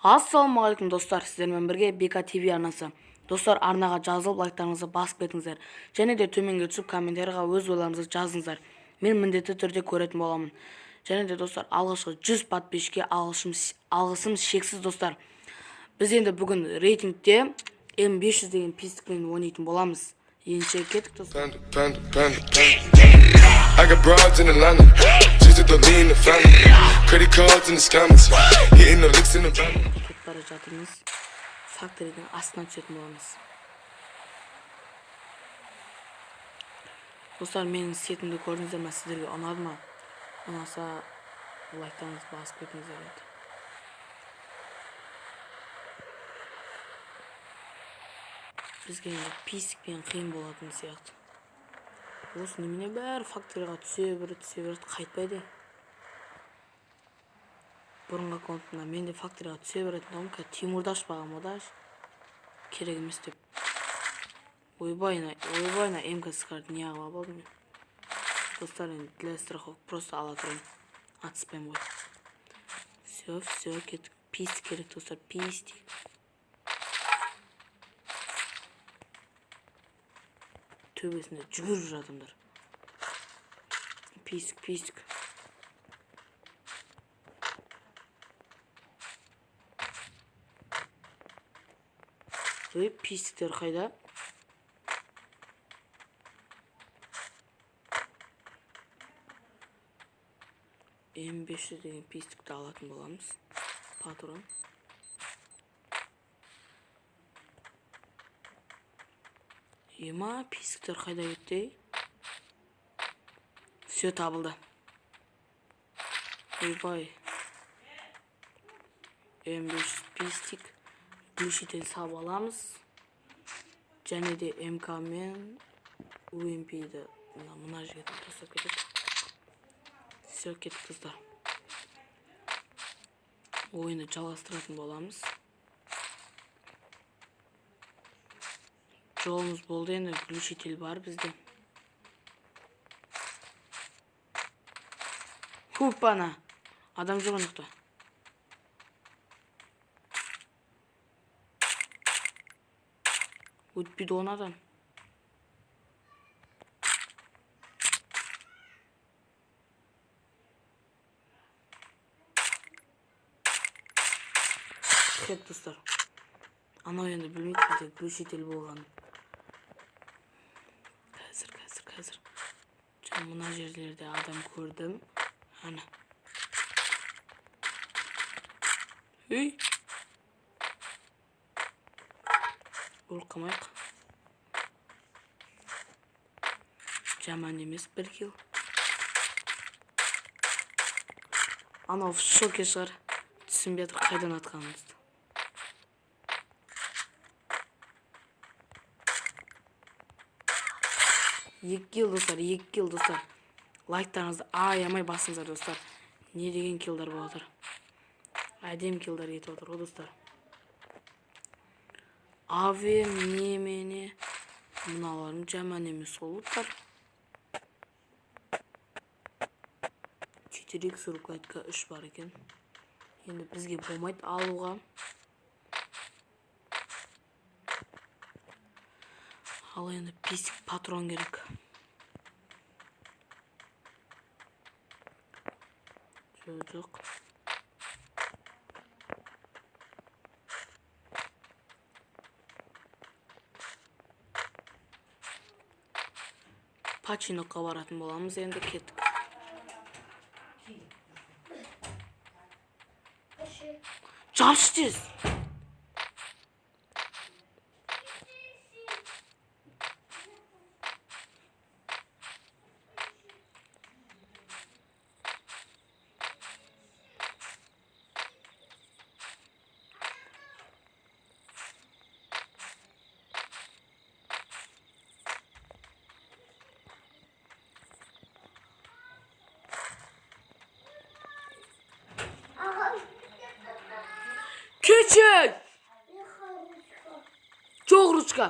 Ассалаумағалейкум, достар! Сіздермен бірге Бека ТВ арнасы. Достар, арнаға жазылып, лайктарыңызды басып кетіңіздер және де төменге түсіп, комментарийға өз ойларыңызды жазыңыздар. Мен міндетті түрде көретін боламын. Және де, достар, алғашқы 100 подписчикке алғысым шексіз. Достар, біз енді бүгін рейтингте М500 деген пистикпен ойнайтын боламыз. Ендеше кеттік, достар. Panda, panda, panda, panda. I got broads in Atlanta. Twistin' dope, lean, and the Fanta. Credit cards and the scammers. Hitting the licks in the van. Кетіп бара жатырмыз. Факторидің астына түсетін боламыз. Достар, менің сетімді көрдіңіздер ме? Сіздерге ұнады ма? Ұнаса, лайктарыңызды басып кетіңіздер. Еді бізге енді писікпен қиын болатын сияқты. Осы немене, бәрі факториға түсе береді, түсе береді, қайтпайды. Бұрынғы аккаунтымда мен де факториға түсе беретін тұғым. Қазір Тимурды ашпағанмын ғой даже, керек емес деп. Ойбай, ойбай, мына МК скарды неғып алдым мен? Достар, енді для страховки просто ала тұрайын, атыспаймын ғой. Все, все, кеттік. Пистик керек, достар, пистик. Төбесінде жүгіріп жүр адамдар. Пистик, пистик. Ей, пистиктер қайда? М500 деген пистикті алатын боламыз. Патрон. Ема, пистиктер қайда кетті, ей? Все, табылды. Ойбай, М500 пистик. Глушитель салып аламыз. Және де МК мен УМП-ді мына жерге тастап кетеді. Все, кеттік, достар. Ойынды жалғастыратын боламыз. Жолымыз болды енді, глушитель бар бізде. Хупана, адам жоқ ана жақта. Өтпейді ғой адам. Хет, достар, анау енді білмейді бізде глушитель болғанын. Қазір, қазір, қазір. Жаңа мына жерлерде адам көрдім. Ана, үй, өліп қалмайық. Жаман емес бір килл. Анау в шоке шығар, түсінбей жатыр қайдан атқанымызды. Екі килл, достар, екі килл. Достар, лайктарыңызды аямай басыңыздар. Достар, не деген киллдар болып жатыр! Әдемі киллдар кетіп жатыр ғой, достар. Аве немене, мыналарың жаман емес ғой луттар. 4 икс, рукоятка үш бар екен. Енді бізге болмайды алуға. Ал енді писик, патрон керек. Жоқ, жоқ. Починокқа баратын боламыз енді. Кеттік. Жапшы тез. Кетші! Жоқ ручка.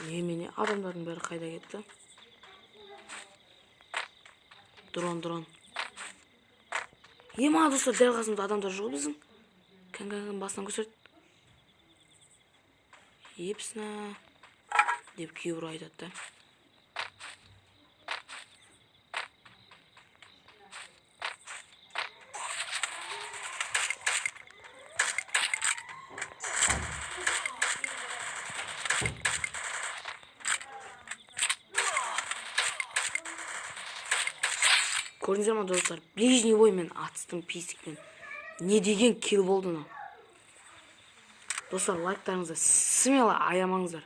Немене, адамдардың бәрі қайда кетті? Дрон, дрон. Ема, достар, дәл қасымызда адамдар жүр ғой біздің. Кән, кән, кән, басынан көрсет. Епсіна деп кейбір айтады да. Көрдіңіздер ма, достар? Ближний боймен атыстым писікпен. Не деген килл болды мынау. Достар, лайктарыңызды смело аямаңыздар.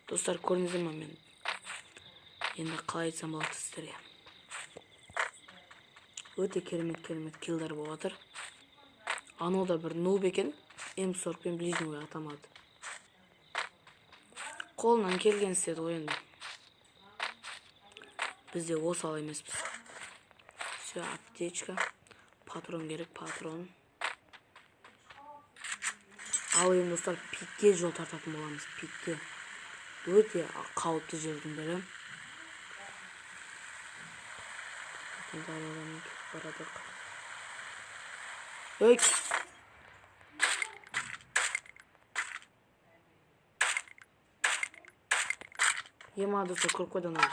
Достар, көрдіңіздер ма, мен енді қалай айтсам болады сіздерге. Өте керемет керемет киллдар болып жатыр. Анау да бір нуб екен. М40 пен ближний бой атамады. Қолынан келген істеді ғой енді. Біз де осал емеспіз. Все, аптечка. Патрон керек, патрон. Ал енді, достар, пикке жол тартатын боламыз. Пикке. Өте қауіпті жердің бірі. Даладан кетіп барадық. Ой! Ема, достар, көріп қойды анау.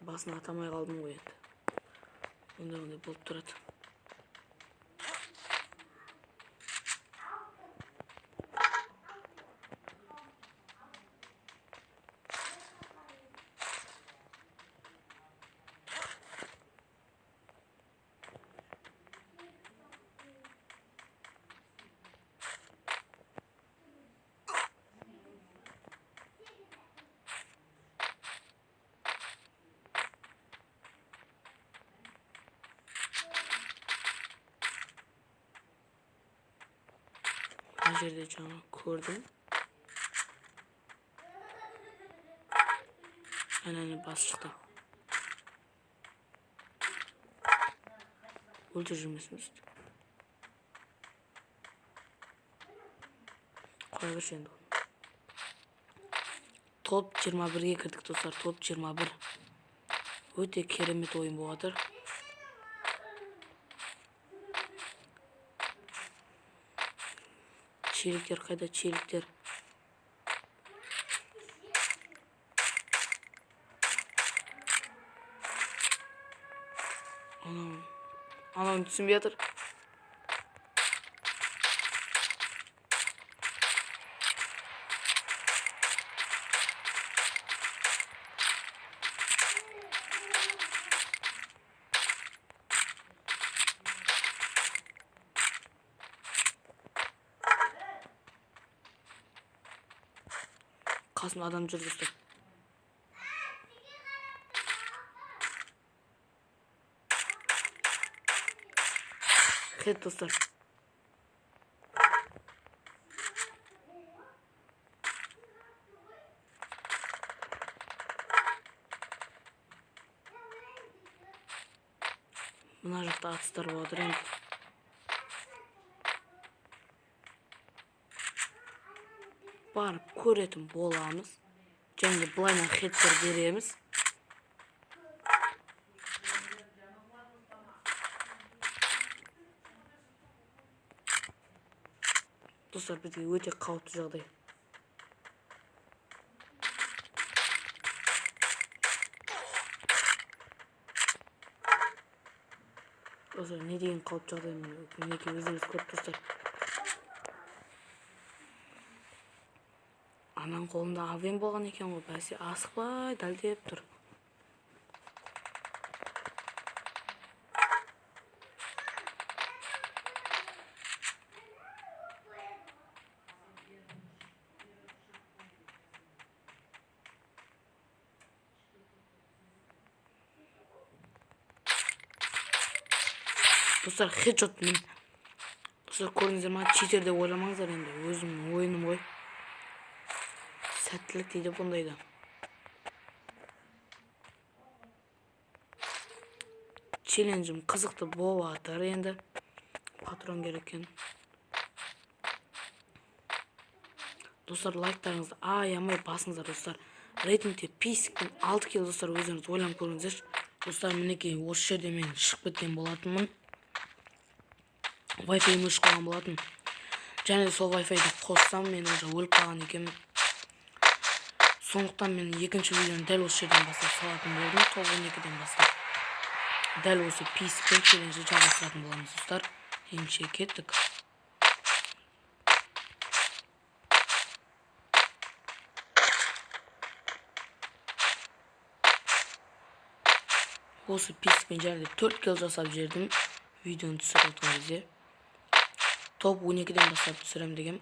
Басын атамай қалдым ғой енді. Ондай болып тұрады. Мына жерде жаңа көрдім. Әне бас шықты. Өлтіріп жүрмесін бізді. Қоя берші енді оны. Топ 21-ге кірдік, достар. Топ 21. Өте керемет ойын болып жатыр. Челіктер қайда, челіктер? Анау, анау түсінбей жатыр. Қасымда адам жүр, достар. Хед, достар. Мына жақта атыстар болып жатыр енді. Барып көретін боламыз. Және де былайынан хедтер береміз. Достар, бізге өте қауіпті жағдай. Достар, не деген қауіпті жағдай, мінекей өздеріңіз көріп тұрсыздар. Ананың қолында АВМ болған екен ғой, бәсе асықпай дәлдеп тұр. Достар, хедшот мен. Достар, көрдіңіздер ма, читер деп ойламаңыздар енді, өзімнің ойыным ғой. Сәттілік дейді бұндайда. Челленджім қызықты болып жатыр енді. Патрон керек екен. Достар, лайктарыңызды аямай басыңыздар, достар. Рейтингте писікпен 6 килл, достар, өздеріңіз ойланып көріңіздерші. Достар, мінекей, осы жерде мен шығып кеткен болатынмын. Wi-Fi-ім өшіп қалған болатын. Және де сол Wi-Fi-ді қоссам, мен уже өліп қалған екенмін. Сондықтан мен екінші видеоны дәл осы жерден бастап салатын болдым. Топ 12-ден бастап. Дәл осы писікпен челленджді жалғастыратын боламыз, достар. Ендеше кеттік. Осы писікпен және де 4 килл жасап жібердім видеоны түсіріп жатқан кезде. Топ 12-ден бастап түсірем дегем.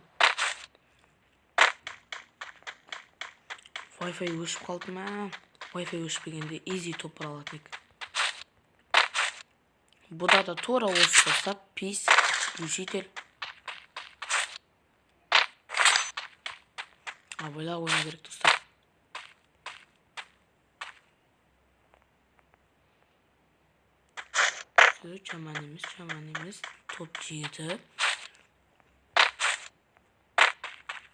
Wi-Fi өшіп қалды ма? Wi-Fi өшпегенде изи топ бір алатын едік. Бұда да тура осы состав, пис, глушитель. Абайлап ойнау керек, достар. Всё, жаман емес, жаман емес. Топ 7.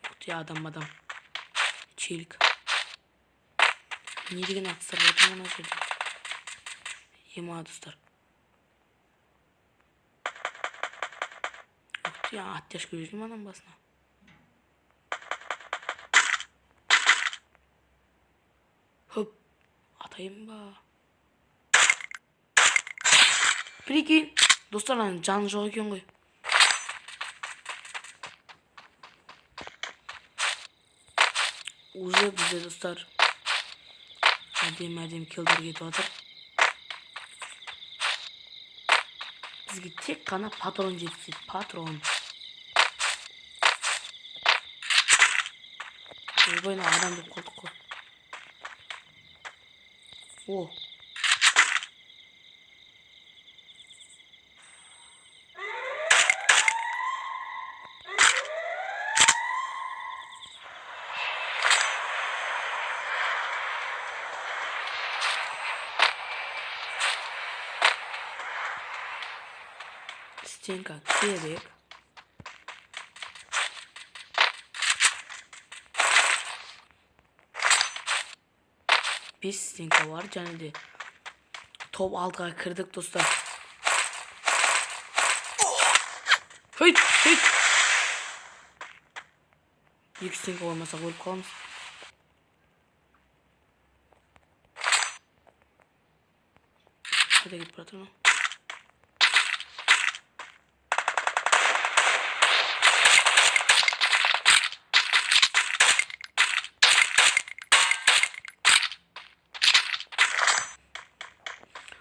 Ух ты, адам, адам. Челік. Не деген атыстар отыр мына жерде? Ема, достар. Ух ты, оттяжка берген ананың басына. Хоп, атайын ба? Прикинь, достар, ананың жаны жоқ екен ғой. Уже бізде, достар, әдемі әдемі киллдер кетіп жатыр. Бізге тек қана патрон жетіспейді, патрон. Ойбай, мына адам деп қалдық қой. О. Стенка керек. Бес стенка бар, және де топ 6-ға кірдік, достар. Хейт, хейт. Екі стенка қоймасақ өліп қаламыз. Қайда кетіп бара жатыр мынау?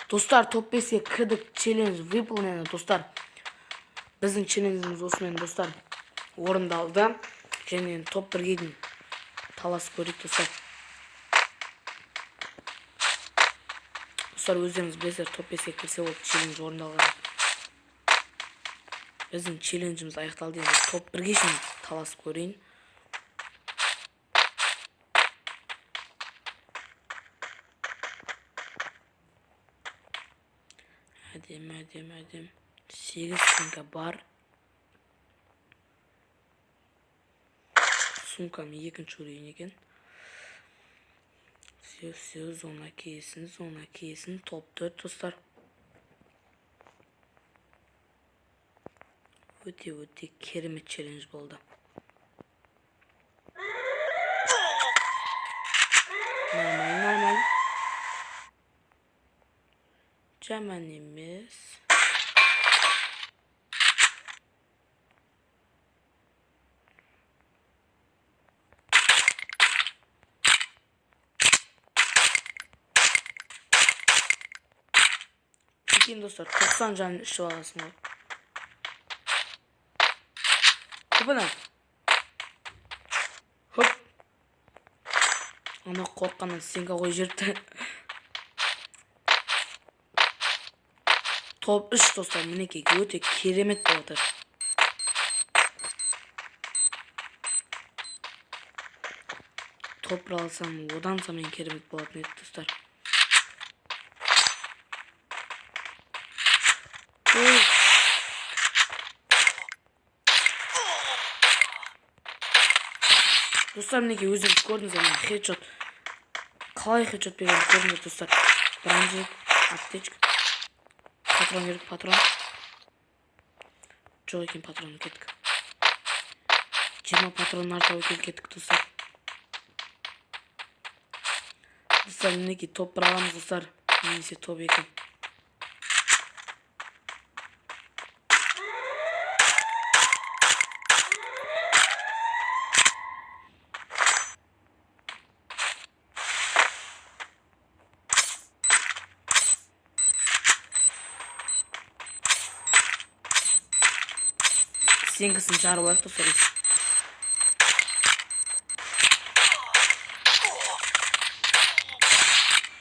Достар, топ 5-ке кірдік, челлендж выполнено, достар. Біздің челленджіміз осымен, достар, орындалды. Және топ 1-ге дейін таласып көрейік, достар. Достар, өздеріңіз білесіздер, топ 5-ке кірсе ол челлендж орындалған. Біздің челленджіміз аяқталды, енді топ 1-ге шейін таласып көрейін. Әдемі, әдемі, әдемі. 8 сумка бар. Сумкам екінші уровень екен. Все, все, зона келсін, зона келсін. Топ 4, достар. Өте, өте керемет челлендж болды. Нормально, нормально. Жаман емес. Прикинь, достар, 90 жанын ішіп аласың ғой. Хопана. Хоп. Ана қорыққаннан стенка қойып жіберіпті. Топ 3, достар, мінекей, өте керемет болып жатыр. Топ 1 алсам, одан да мен керемет болатын еді, достар. Ой. Достар, мінекей, өздеріңіз көрдіңіздер, мына хедшот. Қалай хедшот бергенін көрдіңдер, достар. Бронежилет, аптечка. Патрон керек, патрон. Жоқ екен патрон, кеттік. 20 патроннар тауып келіп кеттік, достар. Достар, мінекей, топ бір аламыз, достар. Немесе топ 2. Стенкасын жарып алайық, достар.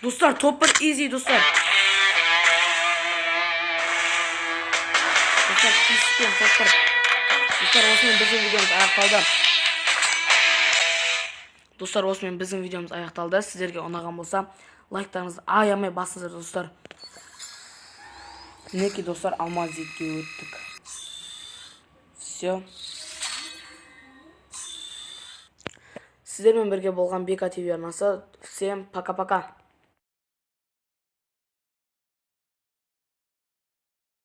Достар, топ 1 изи, достар. Достар, тиіспен топ 1. Достар, осымен біздің видеомыз аяқталды. Достар, осымен біздің видеомыз аяқталды. Сіздерге ұнаған болса, лайктарыңызды аямай басыңыздар, достар. Мінекей, достар, алмаз 2-ге өттік. Все. Сіздермен бірге болған Бека ТВ арнасы. Всем пока-пока.